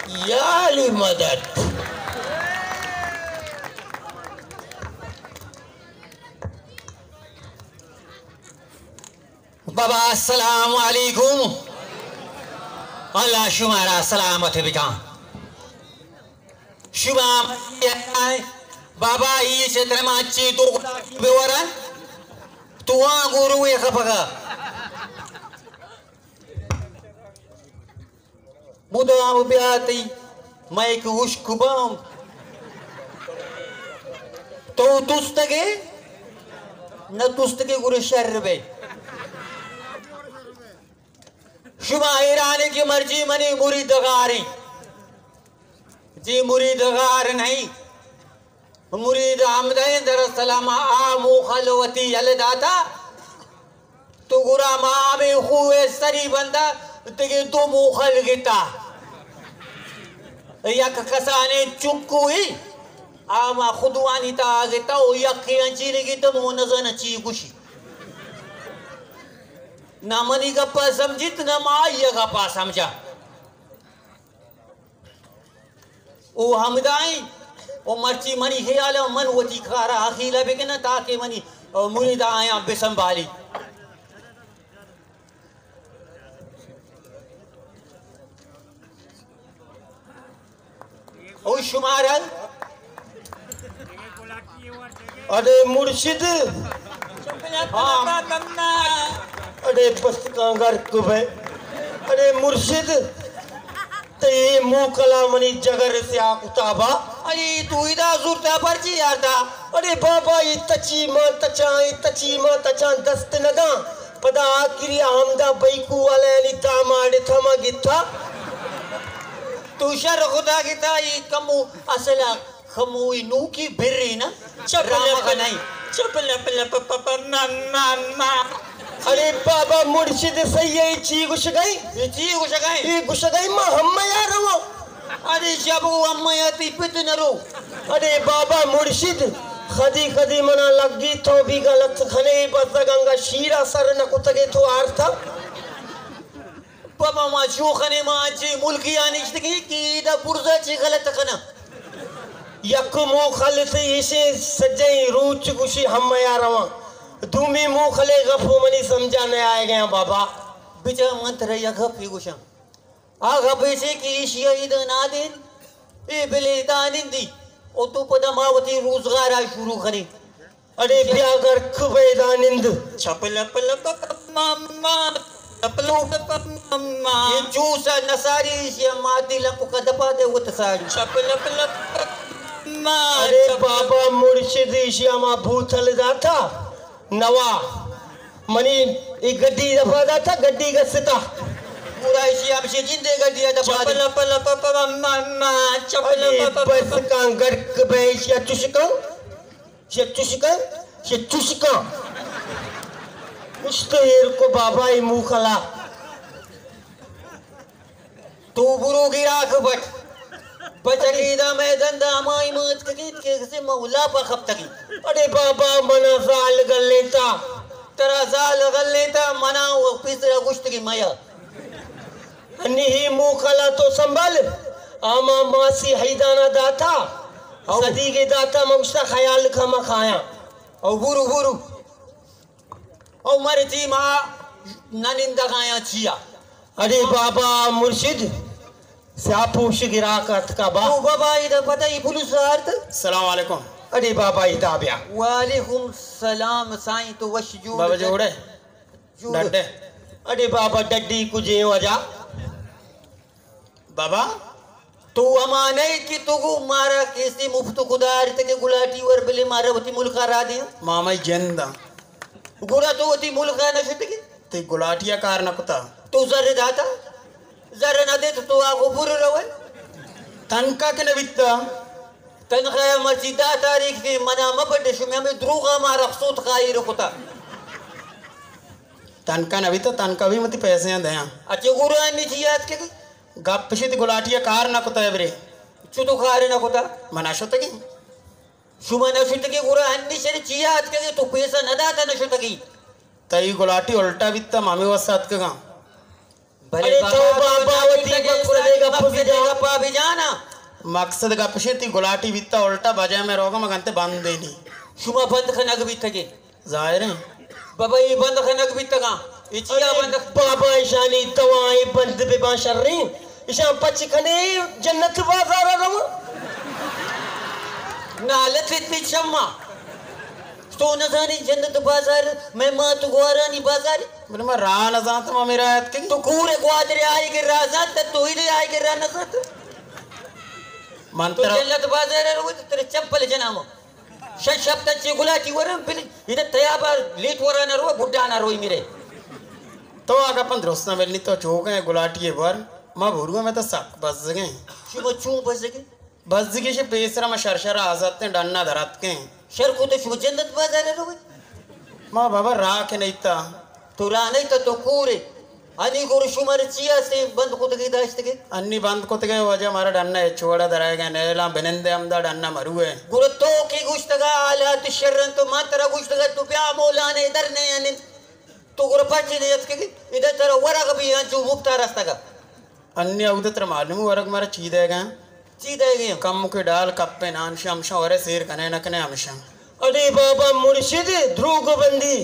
یا علی مدد۔ بابا، السلام علیکم۔ اللہ شمارا سلامت بکن۔ شما بابا، ای چتر ما چی تو بورن، تو آن گورو خپگا۔ مدام بیا تئی مئیک ہشک باں۔ تو تستگے؟ نہ تستگے، گڑا شر بئے۔ شما حیران کہ مرچی منی مرید غاریں۔ جی مرید غار نہیں۔ مرید ہمدائیں، دراصل ہما آ موخل وتی یل داتا۔ تو گڑا ما ہمے خوہ سری بندا دگہ دو موخل گتا۔ یک کسانیں چکوئی، آ ما خودوانی تا گتا و یکے انچی نگتا، مو نزاناں چی گوشی۔ نہ منی گپا سمجھت، نہ ما آئی گپا سمجھا۔ او ہمدائیں، او مرچی منی خیال ء من وتی کار ء اخیلہ بکناں تاکہ منی، او، مرید آیاں بسنبالی۔ او شمارا اڑے مرشد، ہاں۔ اڑے بس کاں گرک بے۔ اڑے مرشد، تئی موکلا منی جگر سیاہ کتا با۔ اڑے تو ادا زورتا پرچی یارتا؟ اڑے بابا، ای تچی ما تچاں، ای تچی ما تچاں، دست نداں۔ پدا آخری ہمدا بیکو والے علی داماڑ تھما گتا۔ تو شر خدا گتا، ای کمو اصلا کموئی نوکی برے نا۔ چپ رامگا لپ، نہیں۔ چپ لپ لپ پ پ پ ما ما ما۔ ارے بابا مرشد، صحیح ہے، چی گوشگائی؟ یہ چی گوشگائی؟ یہ گوشگائی ما ہم یا رواں۔ ارے شبو ہم یا تی پت نہ رو۔ ارے بابا مرشد، خدی خدی منا لگی تو بھی غلط کھنے، بس گنگا شیرا سر نہ کتگے تو آرتا۔ بابا ما چو کھنے، ما چی ملکی آنشتگی کہ ایدا برزا چی غلط کھنا۔ یک موخل تئی ایشیں سجہیں روچ گوشی ہم یا رواں۔ دومی موخلے گپ منی سمجھا نہ آئے گیا بابا۔ بچا من ترا یک گپے گوشاں۔ آ گپ ایشے کہ ایشی ء ادا نادین، اے بلے دانندی، او تو پدا ما وتی روزگار ء شروع کنیں۔ اڑے بیا گرک بے دانند۔ چپ لپ لپ ما ما، چپ لپ لپ ما ما۔ یہ جوس نساری، یہ مادی لپ کا دپا دے وت ساری۔ چپ لپ لپ ما، اڑے چپ لپ۔ بابا مرشد، ایشی ہما بوتل داتا نوا، منی ای گڈی دپا داتا، گڈی گستا۔ پورا ایشی ہمشی جندے گڈی دپا دے۔ چپ لپ لپ ما ما، چپ لپ لپ۔ بس کان گرک بے، ایشی چشکان۔ چہ چشکاں، چہ چشکاں۔ پشت ایر کو بابا ای موخلا۔ تو برو گراک بٹ۔ بچکی دا مئے دندا ہمائی مات کگیت کہ کسی مولا پا خپتگی۔ اڑے بابا منا زال گلیتا۔ ترا زال گلیتا، منا و پیسرا گوشتگی میا۔ انی ہی موکلا تو سنبھال، آما ماسی حیدانا داتا، او۔ صدیقے داتا، من گوشتا خیال کما کھایاں۔ او برو، برو۔ او مرچی ما ننندگایاں چیا۔ اڑے بابا مرشد، سیاہ پوش گراک اتکا با۔ او بابا، ادا پتہ ای پولیس آرت۔ السلام علیکم۔ اڑے بابا، ادا بیا۔ وعلیکم السلام سائیں، تو وش جوڑ بابا جوڑے۔ جوڑ۔ ڈڈے۔ اڑے بابا ڈڈی کجے وجہ؟ بابا۔ تو ہما نئے کہ تو گو مارا کیسے مفت خدا آرتے کہ گلاٹی ور بلے مارا وتی ملکا را دیا۔ مامائی جندا۔ گڑا تو وتی ملکا نہ شتگی؟ تی گلاٹیا کار نہ کتا۔ تو زر داتا؟ زر نہ دے تو تو آگو پر روے۔ تنکا کہ نہ بیتا؟ تنخواہ مرچی دہ تاریخ تے منا مہ پڈ، شمے ہمے دروغا مارا سوت خائی رکتا۔ تنکا نہ بیتا، تنکا بھی متی پیسے ہیں دیاں۔ اچھے گورا انی چی یاد کے؟ گپ شی تی گلاٹی کار نہ کتا ہے برے۔ چو تو کار نہ کتا؟ منا شتگی۔ شما نہ شتگی گورا انی شری چی یاد کے تو پیسہ نہ داتا نہ شتگی۔ تئی گلاٹی الٹا بیتا، مامی وسات کگا۔ بلے ارے تو بابا، بابا وتی گپ دے گا، پابی جان۔ پابی جانا۔ مقصد گپ شے تی گلاٹی بیتا الٹا بجائے میں روگا مگنتے بند دینی۔ شما بند کنگ بیتگے۔ ظاہر ہیں۔ بابا، اے بند کنگ بیتگاں۔ اے چیا بند؟ بابا، ایشانی دوائیں بند بہ باں شریں۔ ایشاں پچ کنے جنت بازار ءَ رواں۔ نالت تی چما۔ تو نزانی جنت بازار، میں مات گوارانی بازار۔ بلے ما راہ نزانت، ما میرا آیت کن۔ تو کور گوادر آئی کے راہ زانت، تو ہی دے آئی کے راہ نزانت۔ من تو ترا جنت بازار روت، تیرے چپل جنامو۔ شش ہفتہ چی گلاٹی ورم، پھر ادھر تیابا لیٹ ورا نہ رو، بڈا نہ روئی میرے۔ تو آگا پن درست نہ ملنی، تو چوکیں گلاٹی ور، ما بھرو میں تو سک بزگیں۔ شما چون بزگیں؟ بزگی شی پیسرا ما شر شر آزاتیں ڈنا دراتکیں۔ شر کو تو شما جنت بازار روئی؟ ما بابا راہ کے نہیں تا۔ تو راہ نہیں تا تو کورے۔ انی گور شمار چیا سے بند کتگی داشتگی؟ انی بند کتگی وجہ مارا ڈنہ اچ وڑا درائے گئے نیلاں بنندے ہمدا ڈنہ مروے۔ گور تو کی گوشتگا حالات شرن تو ما ترا گوشتگا تو بیا مولانے در نے انت۔ تو گور پرچی نے اتکگی؟ ادا ترا ورگ بھی انچو مفتا رستگا۔ انی اود ترا معلوم ورگ مارا چی دے گئے؟ چی دئیگی؟ کمکے ڈال کپے نان شی ہمشاں ورے سیر کنے نہ کنے ہمشاں۔ اڑے بابا مرشد، دروگ بندی،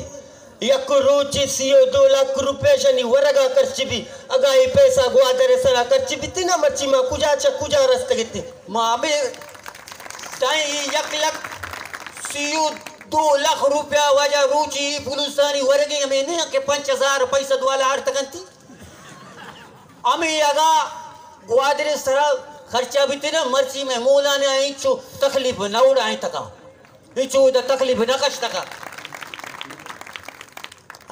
یک روچے سی و دو لکھ روپے شنی ورگا خرچ بی، اگاں اے پیسہ گوادر سرا خرچ بیتی نا مرچی ما کجا چہ کجا رستگتی؟ ما ہمے تائیں یک لکھ سی و دو لکھ روپیہ واجہ روچی پولیسانی ورگی ہمے نہیں کہ پنچ ہزار پیسہ والا آرتگنتی۔ ہمے اگاں گوادر سرا خرچہ بیتیں نا، مرچی میں مولانا انچو تکلیف نہ اڑائینتگا، انچو ادا تکلیف نہ کشتگا۔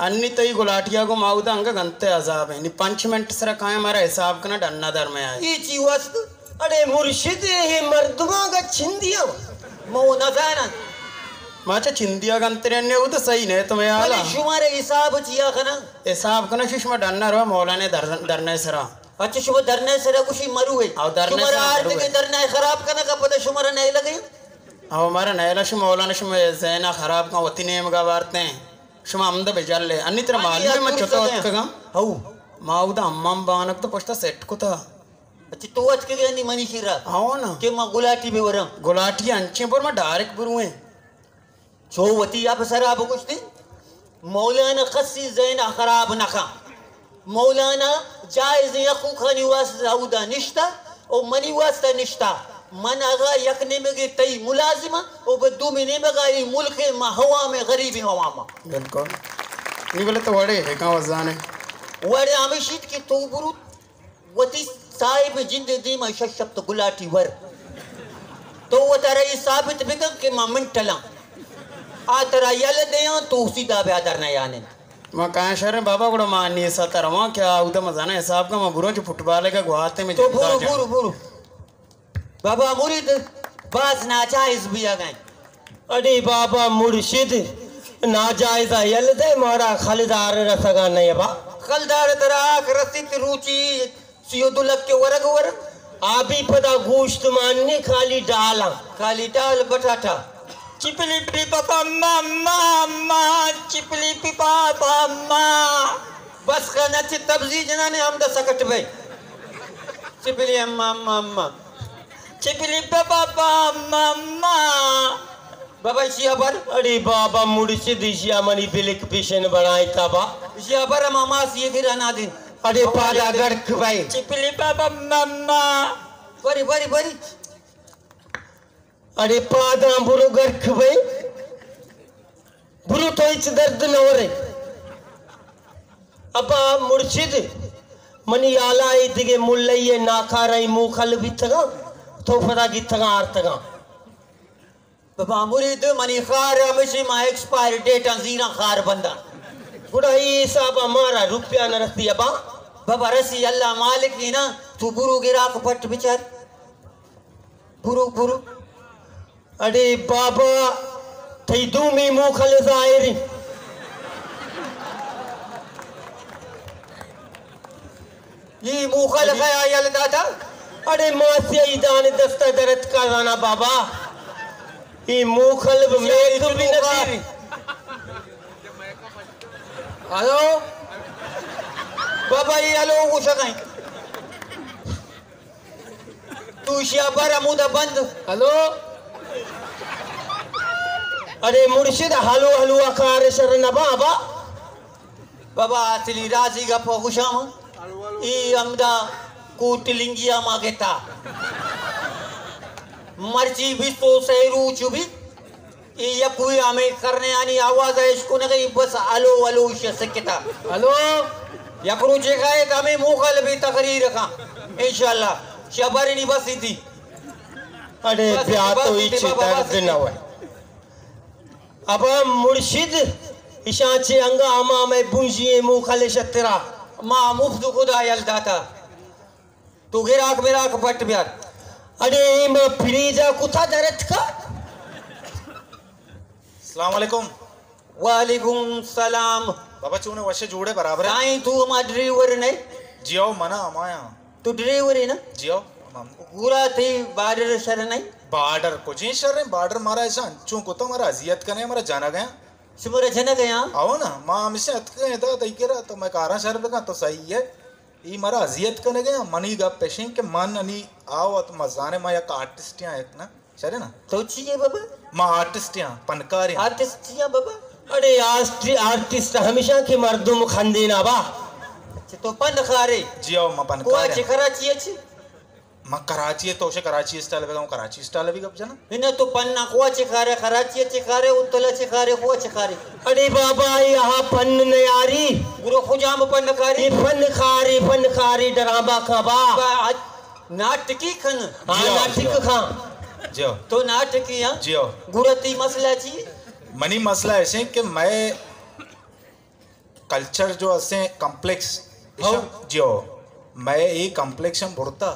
انی تئی گلاٹیا گو ما اودا انگا گنتے عذاب ہیں۔ نی پنچ منٹ سرا کائیں مارا حساب کنا ڈنا در میں آئے۔ اے چی واسطہ؟ اڑے مرشد، اے مردماں گا چندیاں۔ مو نزانن۔ ما چہ چندیا گنترے نے، او تو صحیح نہ تو میں حالا۔ بلے شمارے حساب چیا کنا؟ حساب کنا شش ما ڈنا رو مولانے در-، درنے سرا۔ اچھا، شما درنے سرا گوشی مروے۔ او درنے شمارا سرا آرتے مروے۔ کے درنے خراب کنا کا پتہ شمارا نہیں لگے؟ او مارا نہیں لگے، شما مولانا شما ذہنا خراب کن وتی نیمگا وارتے ہیں۔ شما ہمدا بجلے۔ انی ترا انی معلوم ہے ما چطور اتکگا؟ ہو۔ ما اودا امام بانک تو پشتا سیٹ کتا۔ اچھا، تو اتکگے انی منی شیرا؟ ہاں نا۔ کہ ما گلاٹی بہ وراں۔ گلاٹی انچیں پر ما ڈائریکٹ برویں۔ چو وتی افسرا بگوشتی، مولانا کسی ذہنا خراب نہ کن۔ مولانا جائزیں حقوقانی واسطہ اودا نشتہ و منی واسطہ نشتہ۔ من اگا یک نیمگے تئی ملازم و بہ دومی نیمگا ای ملک ما عوام غریبیں عوام۔ بالکل۔ نی بلے تو وڑے ہے کہاں وزانے۔ وڑے ہمیشیت کہ تو برو وتی صاحب جند دیما شش شپ تو گلاٹی ور۔ تو وتارا اے ثابت بکن کہ ما منٹلاں۔ آ ترا یل دیاں تو سیدھا بیا در نیانن۔ ما کاں شر بابا گڑا ما نیسا ترواں کہ آ اودا مزانا حساب کا ما برو چو فٹبال کا گواتے میں تو جندا برو، جان۔ برو، برو۔ بابا مرید باز ناجائز بیاگائیں۔ اڑے بابا مرشد، ناجائزا یل دے، مارا خلدار رسگا نئے با۔ خلدار ترا آخ رسیت روچی سی و دو لکھ کے ورگ ورگ۔ آبی پدا گوشت ماننے خالی ڈالاں۔ خالی ڈال بٹاٹا۔ چپلی پی پاپا ماما، ماما، چپلی پی پاپا ماما۔ بس خان اچھے تبزی جنانے ہم دا سکٹ بے۔ چپلی اما، اما، اما۔ چپلی پہ پاپا ماما۔ بابا ایشی ابر۔ اڑے بابا مرشد ایشی منی بلک پیشن بنائے تبا۔ ایشی ابر ماما سی گرا نہ دین۔ اڑے پادا گڑک بھائی۔ چپلی پہ پاپا ماما۔ بری، بری، بری۔ اڑے پاداں برو گڑک بھائی۔ برو تو ہچ درد نہ ورے۔ ابا مرشد، منی حالا اے دگہ ملئی ء ناکارئی موکل بیتگاں، تو پدا گیتگاں آرتگاں۔ بابا مرید، منی خار ہمیشی ما ایکسپائر ڈیٹاں زیراں خار بنداں۔ گڑا اے حساب ء مارا روپیہ نہ رسی ابا۔ بابا رسی اللہ مالک ہی نا، تو برو گراک پٹ بچار۔ برو، برو۔ اڑے بابا، تئی دومی موکل ظاہر۔ اے موکل خیا یل داتا۔ اڑے ماسی ای دان دستا درت کا زانا بابا۔ اے موکل میک بھی نصیب۔ ہلو۔ بابا، اے ہلو گوشگائیں۔ تو شیا بر ہمودا بند۔ ہلو۔ ارے مرشد، ہلو ہلو ءَ کار شر نبا با۔ بابا اصلی رازی گپ گوشاں ما۔ ای ہمدا کوٹ لنگیا ما گتا۔ مرچی بیست و سئے روچ بی۔ اے یکوئی ہمے کرنے آنی آواز ءَ اشکنگئی، بس ہلو ہلو ایشی ءَ سکتا۔ ہلو۔ یک روچے کائے کہ ہمے موکل بی تقریر کن۔ انشاءاللہ۔ شبرنی بس ایتی۔ اڑے بس بیا بس تو ایتی ایچی بابا، بس درد ایتی۔ نہ ہوئے۔ ابا مرشد، ایشاں چے انگا ہما ہمے بنجی موکل شترا۔ ما مفت خدا یل داتا۔ تو گراک مراک پٹ بیار۔ اڑے اے ما فریج ءَ کتا درتکا۔ السلام علیکم۔ وعلیکم سلام۔ بابا چونے، وشے جوڑے، برابر ہے؟ سائیں تو ہما ڈرائیور نے؟ جی آؤ، منا ہمایا۔ تو ڈرائیور ہے نا؟ جی آؤ، ہم۔ گورا تئی بارڈر شر نہیں؟ بارڈر کجیں شر ہیں؟ بارڈر مارا ایسا انچوں کتا، مارا اذیت کنے، مارا جانا گیا۔ شمارا جانا گیا؟ آؤ نا، ما ہمیشہ اتکے ہیں دا تئی کرا، تو میں کاراں شر بکاں تو صحیح ہے۔ ای مارا اذیت کنگے آں، منی گپ اشیں کہ من انی آؤ ات، ما زانے ما یک آرٹسٹ آں، یک نا، شرے نا؟ تو چی ئے بابا؟ ما آرٹسٹ آں، پنکار آں۔ آرٹسٹ چی آں بابا؟ اڑے آسٹری-، آرٹسٹ ہمیشہ کہ مردم خندے نا با۔ اچھا، تو پنکارے؟ جی آؤ، ما پنکار کوا آں۔ چے کراچی اچ؟ ما کراچی تو شے کراچی اسٹال بگم، کراچی اسٹال بھی گپ جنا۔ اناں تو پن نہ کوا چے کارے، کراچی چے کارے، اتلا چے کارے، کوا چے کارے؟ اڑے بابا، اے آہا پن نیاری۔ گرو خجام پن کاری۔ اے پن کاری، پن کاری ڈرامہ کا با۔ با، ناٹکی کن۔ ہاں، جی ہاں، ناٹک جی ہاں۔ کھاں۔ جی ہاں۔ تو ناٹکی ہاں؟ جی ہاں۔ گرو تئی مسئلہ چی؟ منی مسئلہ ایسے کہ میں کلچر جو اسیں کمپلیکس، ہو۔ ایشاں، جی ہو، مئے اے کمپلیکس ہم برتا۔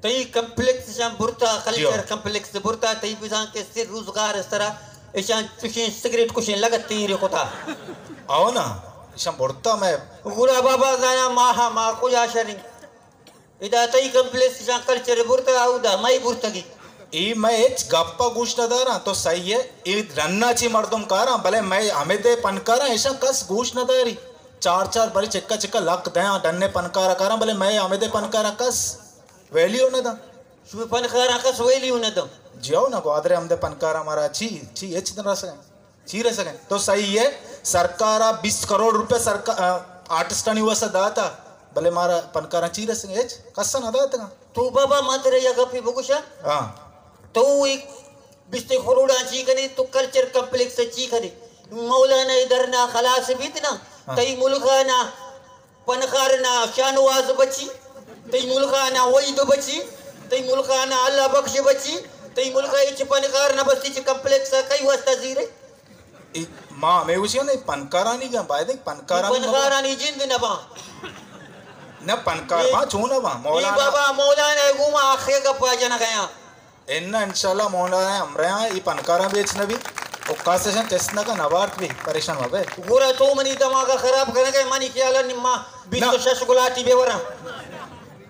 تئی کمپلیکس ایشاں برتا، جی ہو۔ کلچر کمپلیکس برتا، تئی بزاں کہ سر روزگار اس طرح ایشاں چشیں سگریٹ کشیں لگت تیر کتا۔ آؤ نا، ایشاں برتا مئے۔ گڑا بابا زانا ماہ ما کجا شریں؟ ادا تئی کمپلیکس ایشاں کلچر برتا، اودا مئے برتگی۔ اے مئے ہچ گپ ء گوش نہ داراں، تو سہی ئے، اے ڈن ء چہ مردم کاراں، بلے مئے ہمدے پنکاراں ایشاں کس گوش نہ داری۔ چار چار بری چکا چکا لک دیاں، ڈن ء پنکار ء کاراں، بلے مئے ہمدے پنکاراں کس ویلیو نہ داں۔ شمئے پنکاراں کس ویلیو نہ داں۔ جی ہو نا، گوادر ء ہمدے پنکاراں مارا چی، چی ہچ نہ رسگیں۔ چی رسگ انت؟ تو سہی ئے، سرکار ء بیست کروڑ روپیہ سرکا-، ا، آرٹسٹانی واسطہ داتا، بلے مارا پنکاراں چی رسگ انت؟ ہچ کس ء نہ داتگاں۔ تو بابا ما ترا یک گپے بگوشاں۔ ہاں۔ تو اے بیست کروڑاں چی کنے؟ تو کلچر کمپلیکس ء چی کنے؟ مولانا ء دھرنا خلاص بیت نا، ہاں۔ تئی ملک ء نا پنکار نا شاہنواز بچی، تئی ملک ء نا وحید بچی، تئی ملک ء نا اللہ بخش بچی، تئی ملک ء ہچ پنکار نہ بستی، چہ کمپلیکس ء کئی واسطہ زیرے؟ اے ما ہمے گوشی نا، پنکارانی گاں باید انت، پنکارانی مبا۔ پنکارانی جند نہ باں۔ نہ پنکار اے، باں، چون نہ باں؟ اے مولانا۔ بابا، مولانا ء گوں ما آخری گپا جنگ ء آں۔ اناں انشاءاللہ مولانا ء ہمراہاں اے پنکاراں بھی ہچ نہ بی۔ او کس اشاں چست نہ کن، نبارت بھی، پریشان مہ بے۔ گورا تو منی دماغ ء خراب کنگ ء، منی خیال ء نما بیست و شش گلاٹی بے وراں۔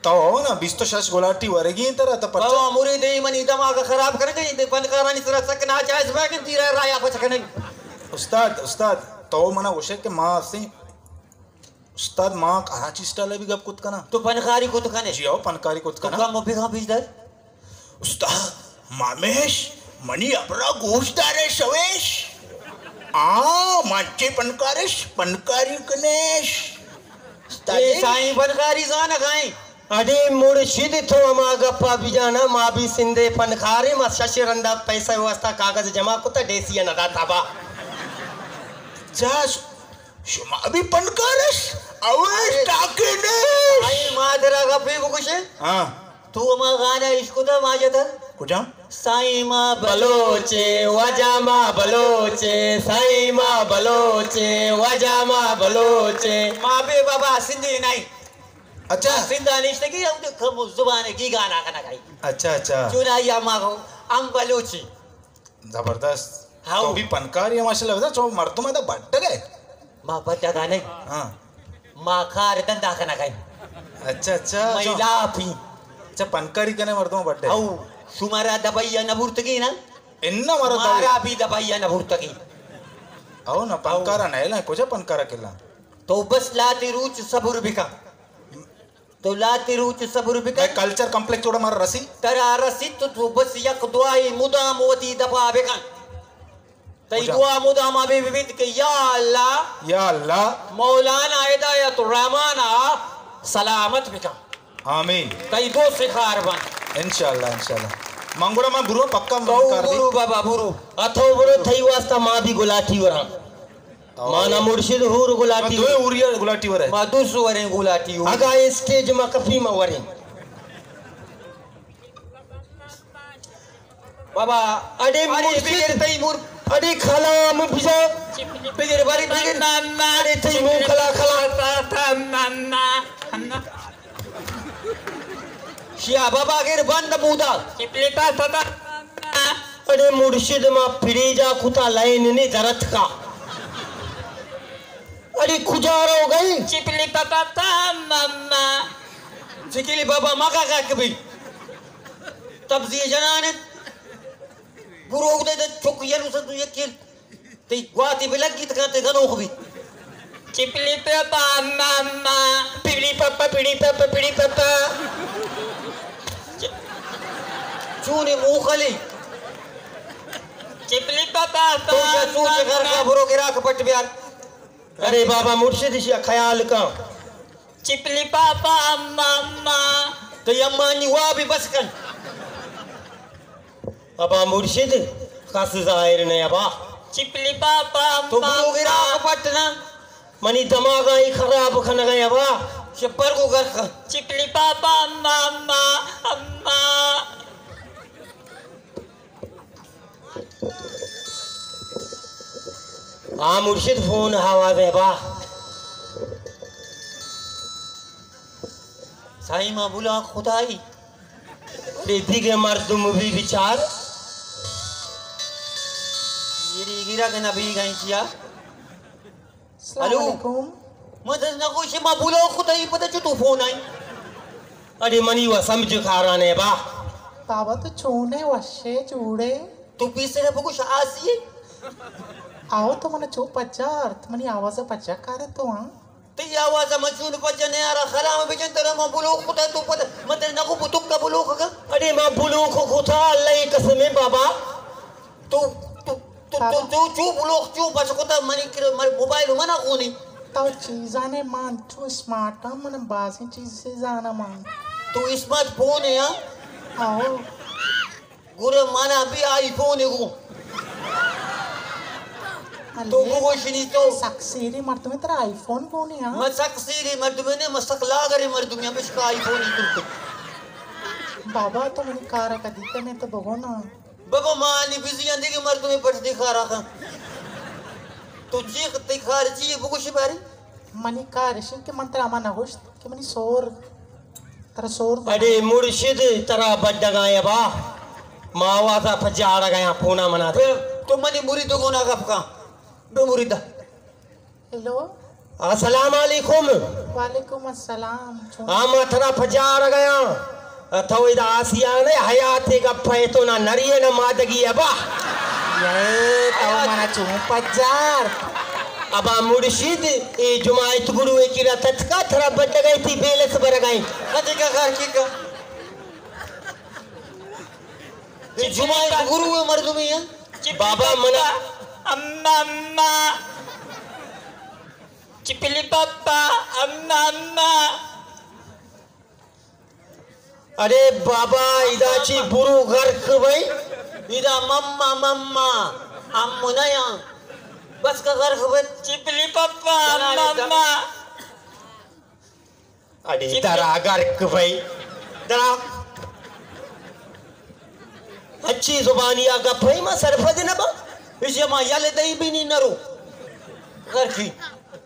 تو ہو نا، بیست و شش گلاٹی ورگی انت ترا، تو پرچا؟ بابا مرید ء منی دماغ ء خراب کنگ ء، اے پنکارانی سرا سک ناجائز بیگ انت، تیرا رایا پچ کنگ۔ استاد، استاد، تو منا گوشے کہ ما ہستیں استاد، ما کراچی اسٹائل ء بھی گپ کت کناں۔ تو پنکاری کت کنے؟ جی ہو، پنکاری کت تو کناں۔ کم و بگاں پیش دار۔ استاد، مامیش، منی ابرا گوش دارے شویش۔ آ، مانچے پنکارش، پنکاری کنیش۔ استاد اے جی۔ سائیں پنکاری زانگ ء ایں۔ اڑے مرشد، تو ہما گپا بجانا، ما بھی سندھ ء پنکاریں، ما شش رندا پیسہ واسطہ کاغذ جمع کتا، ڈی سی ء نہ داتا با۔ جا ش-، شما بھی پنکارش؟ اویش ارے، ٹاکینش؟ آئی مادرا گپے بگوشے۔ ہاں۔ تو ہما گانا اشکتا ماجتا؟ کجا؟ سائیں ما بلوچے، وجہ ما بلوچے، سائیں ما بلوچے، وجہ ما بلوچے۔ ما بے بابا سندھی نہیں۔ اچھا۔ سندھا نشتگی ہم تو کم زبان کی گانا کنا کئی۔ اچھا، اچھا۔ چونا یا ما ہم بلوچی۔ زبردست۔ ہاؤ۔ تو بھی پنکاری ہے ماشاءاللہ، چو مردم ہے تو بڈگ ہے۔ ما بڈگا نہیں۔ ہاں۔ ما کار دندا کنا کئی۔ اچھا، اچھا، میں اچھا۔ لاپی۔ اچھا، پنکاری کنے مردم بڈے۔ ہاؤ، شمارا دبئی نہ بورتگی نا؟ انہ مارا مارا دبئی۔ بھی دبئی نہ بورتگی۔ ہاؤ نا، پنکارا نہیں لا، کجا پنکارا کلا؟ تو بس لاتی روچ صبر بکا۔ تو لہتے روچ صبر بکن۔ مئے کلچر کمپلیکس تھوڑا مارا رسی۔ ترا رسیت تو، تو بس یک دعائے مدام وتی دپا بکن۔ تئی کجا؟ دعا مدام ہمے بہ بیت کہ یا اللہ، یا اللہ۔ مولانا ہدایت الرحمان ءَ سلامت بکن۔ آمین۔ تئی دو سکار بنت۔ انشاءاللہ، انشاءاللہ۔ من گڑا من برو پکا من تو کار دی۔ برو بابا، برو۔ اتو برو، تئی واسطہ ما بھی گلاٹی وراں۔ او۔ مانا مرشد ہور گلاٹی۔ ما دوئے ہوری گلاٹی ورے۔ ما دو سو وریں گلاٹی ہور۔ اگا اسٹیج ما کپی ما وریں۔ بابا، اڑے اڑے مرشد، بگر تئی مور۔ اڑے کلام بجا۔ بگر بری بگر۔ اڑے تئی مو کلا کلا۔ شیا بابا گر بند بودا۔ اڑے مرشد ما پڑیجا کتا لائن نے درت کا۔ اڑے کجا رو گئی؟ چپلی پاپا پا ماما۔ چکلی بابا مگا کا کبھی۔ تبزی جنان۔ برو دے دے چک یلو سدو یکیل۔ تئی گواتی بلگی تکا تے گنوخ بی۔ چپلی پاپا ماما۔ پیڑی پاپا، پیڑی پاپا، پیڑی پاپا۔ چونے موخلی۔ چپلی پاپا تو یا سوچ گھر کا برو گراک پٹ بیار۔ ارے بابا مرشد شیا خیال کا۔ چپلی پاپا، اماں، اماں۔ تئی اماں نی واب بس کن۔ ابا مرشد، کس ظاہر نہ ابا۔ چپلی پاپا، تو اماں، برو گرا اماں۔ پٹ نا۔ منی دماغ آئی خراب کنگا ابا۔ شپر کو گرخ۔ چپلی پاپا، اماں، اماں، اماں۔ آ مرشد فون آواز ہے با۔ سائیں ما بلا خدائی۔ اڑے دیگہ مردم بھی بچار۔ یہ گرا کہ نبی گئیں چیا۔ السلام ہلو۔ علیکم۔ من تس نہ گوشی، ما بلوک کتا، ای پتہ چو تو فون آئی۔ اڑے منی و سمجھ کارانے با۔ بابا تو چونے وشے جوڑے۔ تو پیسرا بگوش آسی۔ آو تو من چو پجار، تو منی آواز پجا کارے تو ہاں۔ تئی آواز من چون پجا نیارا، خلام بجن ترا ما بلوک کتا تو پتہ، من تس نہ گو بتک کا بلوک کا۔ اڑے ما بلوک کتا، اللہ قسم بابا۔ تو، تو، تو، تو، تو چو بلوک چو بس کتا منی کر، من موبائل منا خونی۔ تو چیزانے مان چو اسمارٹ ہم من بازیں چیز سے زانا مان۔ تو اسمارٹ فون ہے ہاں؟ آو۔ گورے منا بھی آئی فون ہے گو۔ تو بگوشنی تو۔ سک سیری مردم ترا آئی فون گونی ہاں؟ من سک سیری مردم نے، من سک لاگری مردم، ہمیشہ آئی فون ہی تو۔ بابا تو منی کارا کدی کنے تو بگو نا۔ بابا، ما انی بزی آں، دگہ مردمے پٹ دی کارا کن۔ تو چی تئی کار چی ہے بگوشی باری؟ منی کار اشی کہ من ترا ہما نہ گوشت کہ منی سور، ترا سور بنا۔ اڑے مرشد، ترا بڈگاں ابا، ما آوازا پجارگاں، پونا منا دے۔ تو منی مرید گونا گپ کن۔ بے مریدا۔ ہیلو۔ السلام علیکم۔ وعلیکم السلام۔ چون؟ ہاں، ما ترا پجارگاں۔ تو ادا آسیانے حیاتے گپے تو نہ نری نہ مادگی ابا۔ یہ تو منا چون پجار؟ ابا مرشد، اے جماعت گروہ کی رتتکا ترا بڈگئی تھی بیلس برگئی۔ خدی کا گھر کی کا۔ اے جماعت گروہ مردمی ہے۔ بابا منا۔ اما، اما۔ چپلی پپا، اما، اما۔ ارے بابا، ادا چی برو غرق بھائی۔ ادا مما، مما، امو نیا۔ بس کا غرق بھائی۔ چپلی پپا، اما، اما۔ اڑے درا غرق بھائی، درا۔ اچھی زبانی آ گپ بھائی، ما سرپد نہ با۔ اسے ما یل دئی بھی نہیں نرو۔ غرقی۔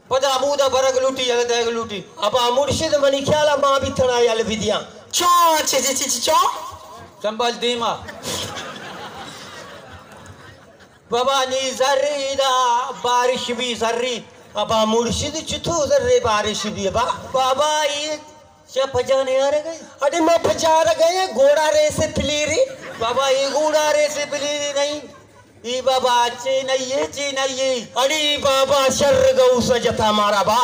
پدا بودا برگ لوٹی، یل دیگ لوٹی۔ ابا مرشد، منی خیال ما بھی تھنا یل بھی دیا۔ چا، چی، چی، چی، چی، چا؟ سنبھال دیما۔ بابا نی زری دا بارش بھی زری۔ ابا مرشد چتو زرے بارش بھی با؟ بابا یہ چا پجانے آ رہے گئے؟ اڑے ما پجارگئے گوڑا ریس پلیری۔ بابا یہ گوڑا ریس پلیری نہیں۔ ای بابا چے نہیں ہے، چے نہیں ہے۔ اڑے بابا شر گوس جتا مارا با۔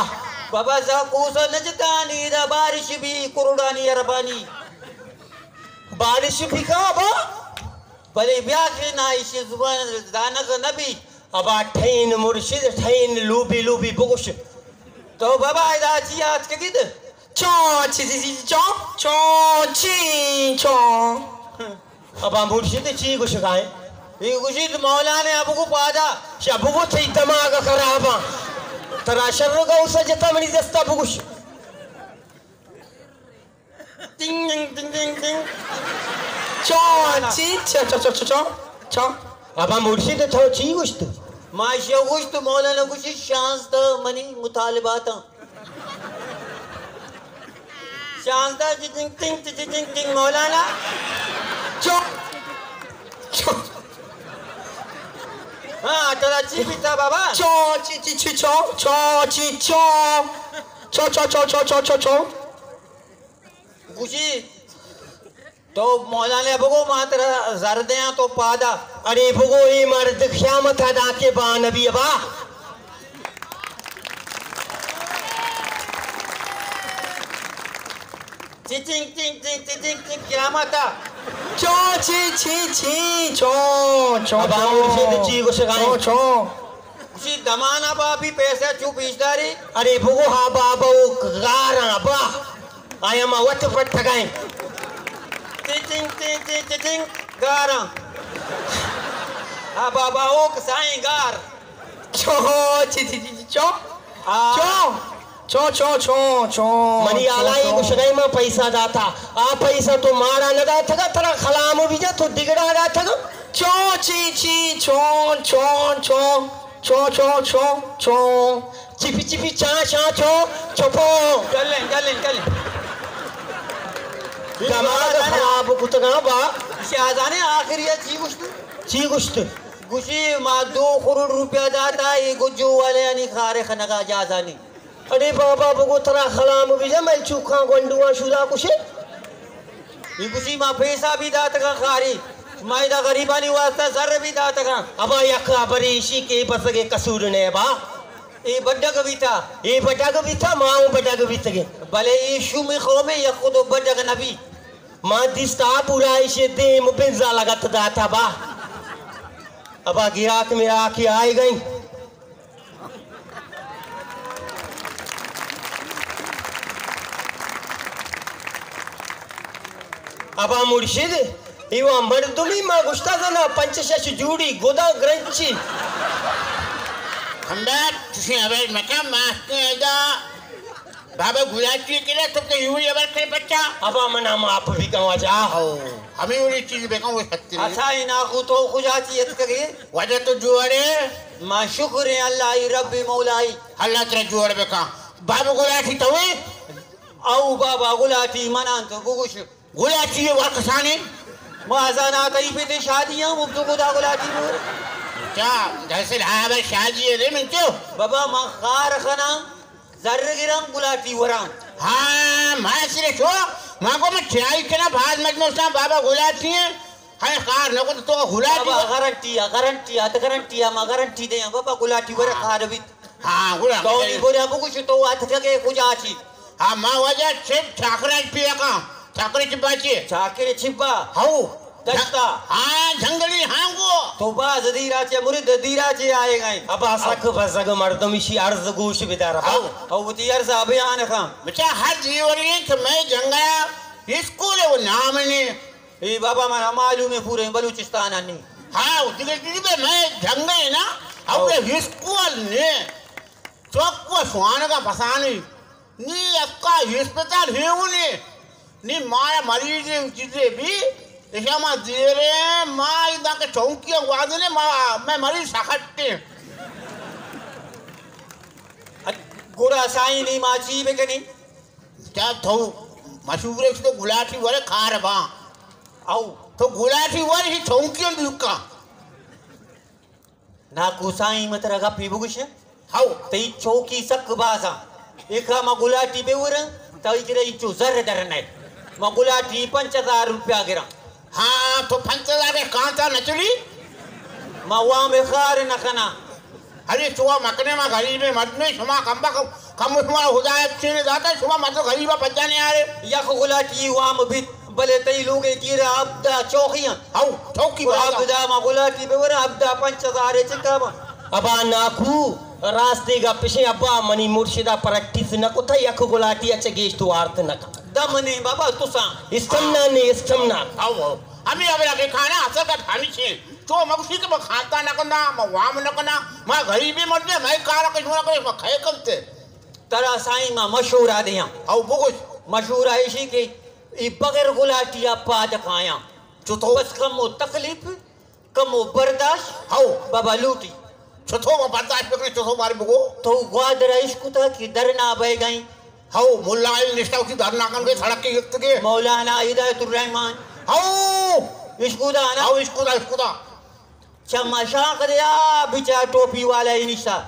بابا زا کوسا نجتانی دا بارش بی کروڑانی اربانی۔ بارش بی کا با؟ بلے بیا کہ نا ایشی زبان دانگ نبی۔ ابا ٹھین مرشد، ٹھین لوبی لوبی بگوش۔ تو بابا ادا چی آتکگی؟ چا چی چی چی چا چا چی چا۔ ابا مرشد چی گوشگائیں؟ اے گوشیت مولانا ابو کو پادا۔ شا بگو تئی دماغ خراباں۔ ترا شر گوسا جتا منی دستا بگوش۔ ٹنگ ٹنگ ٹنگ ٹنگ ٹنگ۔ چا چی چا چا چا چا چا۔ ابا مرشد تو چی گوشت؟ ما ایشی گوشت مولانا گوشی شانزدہ منی مطالباتاں۔ شانزدہ چی ٹنگ ٹنگ چی ٹنگ ٹنگ مولانا۔ چو۔ چو۔ ہاں، ترا چی بیتا بابا؟ چو، چی، چی، چی، چو، چو، چی، چو۔ چو، چو، چو، چو، چو، چو، چو۔ گوشی، تو مولانا بگو، ما ترا زر دیاں تو پادا۔ اڑے بگو، اے مرد قیامت ادا کے با نبی ابا۔ چی چنگ چنگ چنگ چی چنگ چنگ قیامت ء۔ چو چی چی چی چو چو ابا چو۔ مرشد چی گوشگائیں؟ چو چو۔ گوشی دمانا بابی پیسہ چو پیش داری؟ ارے بگو ہا بابا او گاراں ابا۔ آیا ما وت پٹگائیں۔ چی چنگ چی چی چی چنگ گاراں۔ ہا بابا او کسائیں گار۔ چو، چی، چی، چی، چی، چو۔ آ۔ چو۔ چو، چو، چو، چو۔ منی چو، آلائی چو۔ گوشگئے ما پیسہ داتا۔ آ پیسہ تو مارا نہ داتگا، ترا خلام بیجا تو دگڑا داتگا۔ چو، چی، چی، چو، چو، چو۔ چو، چو، چو، چو۔ چپی، چپی، چا، چا، چو، چپو۔ چلیں، چلیں، چلیں۔ دماغ خراب کتگا با۔ شاہزانے آخری چی گوشت؟ چی گوشت؟ گوشی، ما دو کروڑ روپیہ داتا، اے گجو والے آنی خارے خنگا جازانی۔ اڑے بابا بگو ترا خلام بیجا، مئے چوکاں گونڈواں شودا کشے۔ اے گوشی، ما پیسہ بھی داتگاں خاری، ما ادا غریبانی واسطہ زر بھی داتگاں۔ ابا یک خبرے ایشی کہ بزگے قصور نے با۔ اے بڈگ بیتا۔ اے بڈگ بیتا، ما اوں بڈگ بیتگے۔ بلے اے شومی قومے یک خود بڈگ نبی۔ ما دیستا پورا ایشی دیم بنزا لگت داتا با۔ ابا گراک میرا آکی آئے گئیں۔ ابا مرشد، ایوان مردمی ما گشتا زنا پنچ شش جوڑی گدا گرنچی۔ ہمدا تسیں ابید مکن ما ہستیں ادا۔ بابا گلاٹی کرا تو کہ یوری ابر کرے بچہ۔ ابا منا معاف بھی کن واجہ۔ ہو، ہمیں یوری چیز بکن وہ سکتے نہیں۔ اچھا، اینا خو تو خجا چی اتکگے؟ واجہ تو جوڑے۔ ما شکر ہے اللہ ای رب مولائی۔ اللہ ترا جوڑ بکن۔ بابا گلاٹی توے؟ او بابا گلاٹی منان تو بگوش۔ گلاٹی ور کسانے؟ ما زانا تئی پتے شادی ہم تو گدا گلاٹی بور۔ کیا؟ جیسے ہاں بھائی شادی ہے رے من تو۔ بابا ما خار خنا۔ زر گراں گلاٹی وراں۔ ہاں، ما سرے شو، ما گو من ٹرائی کنا باز مجنون ساں بابا گلاٹی ہیں۔ ہائے خار نہ کو تو گلاٹی بابا ور-، گارنٹی ہے، گارنٹی ہے، تو گارنٹی ہے، ما گارنٹی دے بابا گلاٹی ورا ہاں۔ خار بیت۔ ہاں، گلا تو نہیں بولا بگوش تو اتکگے کجا چی۔ ہاں، ما واجہ چپ ٹھاکرا پیا کا، ٹھاکرے چپ باچے۔ ٹھاکرے چپ با۔ ہاؤ۔ دشتا۔ ہاں، جنگلی ہانگو۔ تو باز دیرا چے مرید دیرا چے آئے گئے۔ ابا سک بزگ مردم ایشی عرض گوش بدار ابا۔ ہاؤ۔ او وتی عرض بیان کن۔ بچا ہر دیوری کہ میں جنگلا اسکول وہ نام نے۔ اے بابا منا معلوم ہے پورے بلوچستان انی۔ ہاؤ، دیگر دیگر میں جنگے نا۔ او۔ ہاؤ، اسکول نے۔ چوک و سوانگا پسانی۔ نی اکا ہسپتال ہیونی۔ نی مارا مریض چیزے بھی۔ اشا ما زیرے ما ادا کے چونکی گوازنے ما، میں مریض سکٹے۔ گڑا سائیں نی ما چی بکنی؟ کیا تو مشہور ہے تو گلاٹی ورے کار با۔ او۔ تو گلاٹی ور ہی چونکی دکا۔ ناکو سائیں، من ترا گپے بگوشاں؟ ہو۔ تئی چوکی سک بازاں۔ ایکا ما گلاٹی بہ وراں، تئی کرا انچو زر در نئے۔ ما گلاٹی پنچ ہزار روپیہ گراں۔ ہاں، تو پنچ ہزار کانتا نہ چلی؟ ما وام خار نہ کناں۔ ارے چوا مکنے، ما غریب مردمے، شما کم بخت کم شما خدا چینے داتا، شما مت غریبا پجا نیارے۔ یک گلاٹی وام بیت، بلے تئی لوگے گیرا ابدا چوکی انت۔ ہاؤ، چوکی و بازا۔ ابدا ما گلاٹی بورا، ابدا پنچ ہزار چکا با۔ ابا ناکو، راستی گپ شے ابا، منی مرشدا پریکٹس نہ کتا، یک گلاٹی اچ گیشت وارت نہ کتا۔ دمنی بابا تساں۔ استمنا نے، استمنا۔ How, how. ہمیں ابرا کے کھانا اصل کا ہمیشی۔ تو مگوشی کہ ما خانتا نہ کنا، ما وام نہ کنا، ما غریبی مردے، ما کارا کچھ نہ کرے، ما کھائے کمتے۔ ترا سائیں ما مشورہ دیاں۔ او بگوش۔ مشورہ ایشی کہ ای بغیر گلاٹی ءَ پاد کایاں۔ چطور؟ بس کمو تکلیف، کمو برداشت۔ ہو۔ بابا لوٹی۔ چطور ما برداشت بکنیں، چطور باری بگو۔ تو گوادر اشکتا کہ دھرنا بئے گئیں۔ ہو، ملا علی نشتا اسی دھرنا کن کے سڑک کے یکت کے۔ مولانا ہدایت الرحمان۔ ہو۔ اشکتا نا؟ ہو، اشکتا، اشکتا۔ چما شاخ دیا بچا ٹوپی والا ہی نشتا۔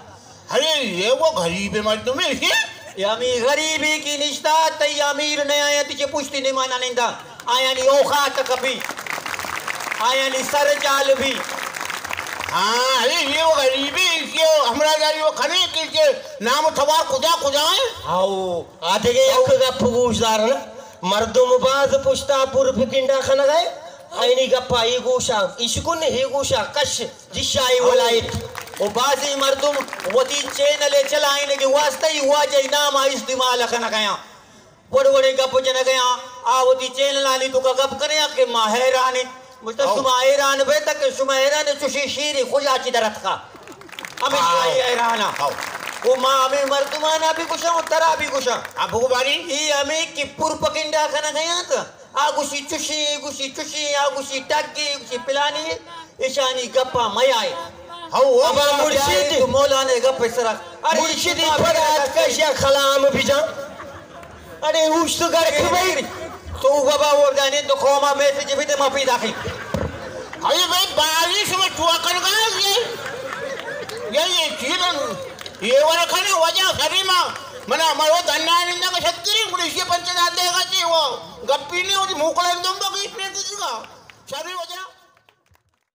ارے، یہ وہ غریب مردم ہے، یہ؟ یہ ہمیں غریبی کی نشتا، تئی امیر نہ آیا، تجھے پشتی نمانا نندا۔ آیانی اوقات کپی، آیانی سر جال بی۔ ہاں، ارے، یہ وہ غریبی، یہ ہمراہ داری وہ کھنے کے، یہ نام و توار کجا، کجا ہے؟ ہاؤ، آدگے یک گپ گوش دار نا۔ مردم باز پشتا پر پکنڈا خنگا ہے۔ آئینی گپا ای گوشا، اشکن ای گوشا، کش۔ جشائی ولایت و بعضی مردم وتی چینل چلائینگ واسطہ ای واجہ نام استعمال کنگیاں، وڑ وڑے گپ جنگیاں، آ وتی چینلانی توکا گپ کنیاں کہ ما حیران ایں۔ مجھتا او۔ شما حیران بیتا کہ شما حیران چوشی شیری خوشا چی درتکا۔ ہمیں آؤ۔ شما حیران آ۔ آؤ۔ و ما ہمیں مردمانا بھی گوشاں و ترا بھی گوشاں۔ ہاں، بگو باری۔ ای ہمیں کہ پر پکنڈا کنگیاں تا۔ آ گوشی چشیں، گوشی چشیں، آ گوشی ٹگے، گوشی پلانی، ایشانی گپا میائے۔ ہو، ہو۔ ابا مرشد۔ تو مولانا گپ سرا۔ ارے مرشد شما پدا اتکا شیخ کلام بجان۔ ارے اوشت گڑ کی بھائی۔ تو بابا وہ جانے تو قوما میسج بیتے ما پیدا کی۔ ارے بھائی، باری شما چوا کر گا یہ۔ یہ، یہ چیز، یہ ورکھنے وجہ سریما۔ منا مرو دھننا نندا کا شکری، مڑی یہ پنچ داتے گا چی وہ۔ گپی نہیں ہوتی، موکل اندم تو کچھ نہیں کسی کا۔ شری وجہ۔